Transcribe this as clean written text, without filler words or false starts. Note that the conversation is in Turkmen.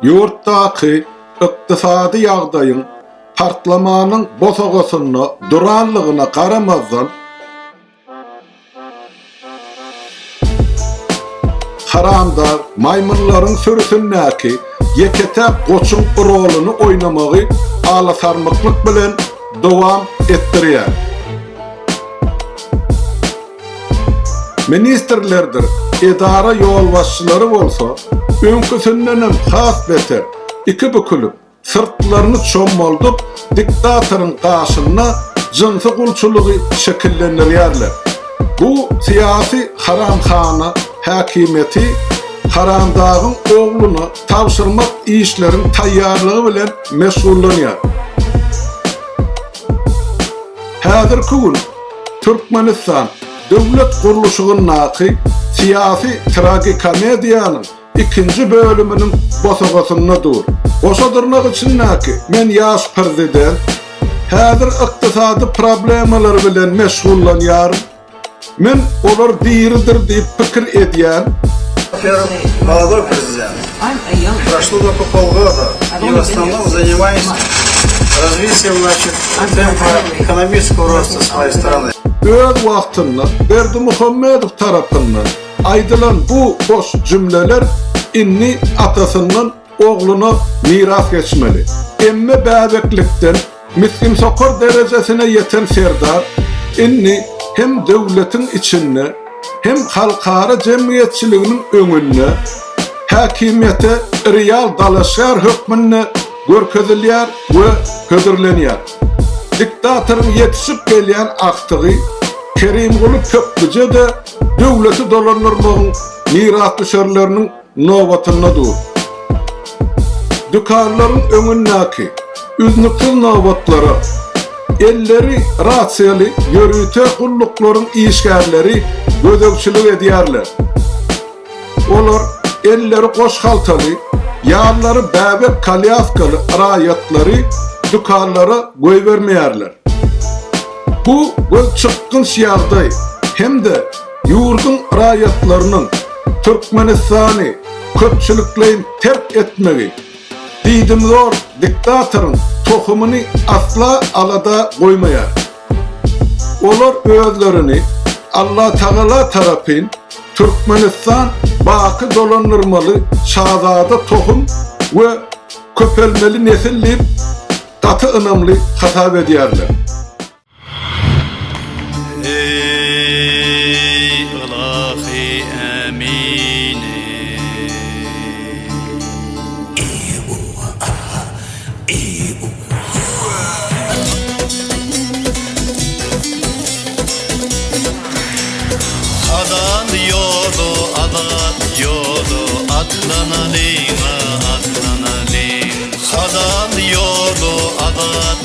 Ýurtdaky ykdysady ýagdaýyň partlamanyň bosagasynda duranlygyna garamazdan, Haramdag maýmynlaryň sürüsindäki ýeke-täk goçuň roluny oýnamagy alasarmyklyk bilen dowam etdirýär. Ministrlerdir edara ýolbaşçylary bolsa öňküsindenem has beter iki bükülip, Syrtlaryny çommaldyp, diktatoryň gaşynda jynsy gulçulygy şekillendirýärler. Bu syýasy haramhana häkimiýeti Haramdagyň ogluna tabşyrmak işleriň taýýarlygy bilen meşgullanýar. Häzirki gün Türkmenistan döwlet gurluşygyndaky syýasy tragikomediýanyň ikinji bölüminiň bosagasynda dur. Goşa dyrnak içindäki men ýaş prezident, häzir ykdysady problemalar bilen meşgullanýaryn, men olar diridir diýip pikir edýän, Молодой prezident. Прошло только полгода, и в основном занимаюсь развитием, значит, темпа экономического роста своей страны. Öz wagtynda Berdimuhamedow tarapyndan Aýdylan bu boş jümleler indi atasyndan ogluna miras geçmeli. Emme bäbeklikden misginsokar derejesine ýeten Serdar indi hem döwletiň içinde, hem halkara jemgyýetçiliginiň öňünde häkimiýete real dalaşgär hökmünde görkezilýär we hödürlenýär. Diktatoryň ýetişip gelýän agtygy Kerimguly Pökgüje-de döwleti dolandyrmagyň mirasdüşerleriniň nobatynda dur. Dükanlaryň öňündäki üznüksiz nobatlara elleri rasiýaly ýörite gulluklaryň işgärleri gözegçilik edýärler. Olar elleri goş haltaly, ýanlary bäbek kolýaskaly raýatlary dükanlara goýbermeýärler. Bu gözçykgynç ýagdaý hem-de ýurduň raýatlarynyň Türkmenistany köpçülikleýin terk etmegi diýdimzor diktatoryň tohumyny asla alada goýmaýar. Olar özlerini Allatagala tarapyn Türkmenistan baky dolandyrmaly şazada tohum we köpelmeli nesil diýip gaty ynamly hasap edýärler. Eý ylahy ämini. Halal ýola azat ýola atlanalyň-a atlanalyň. Halal ýola azat.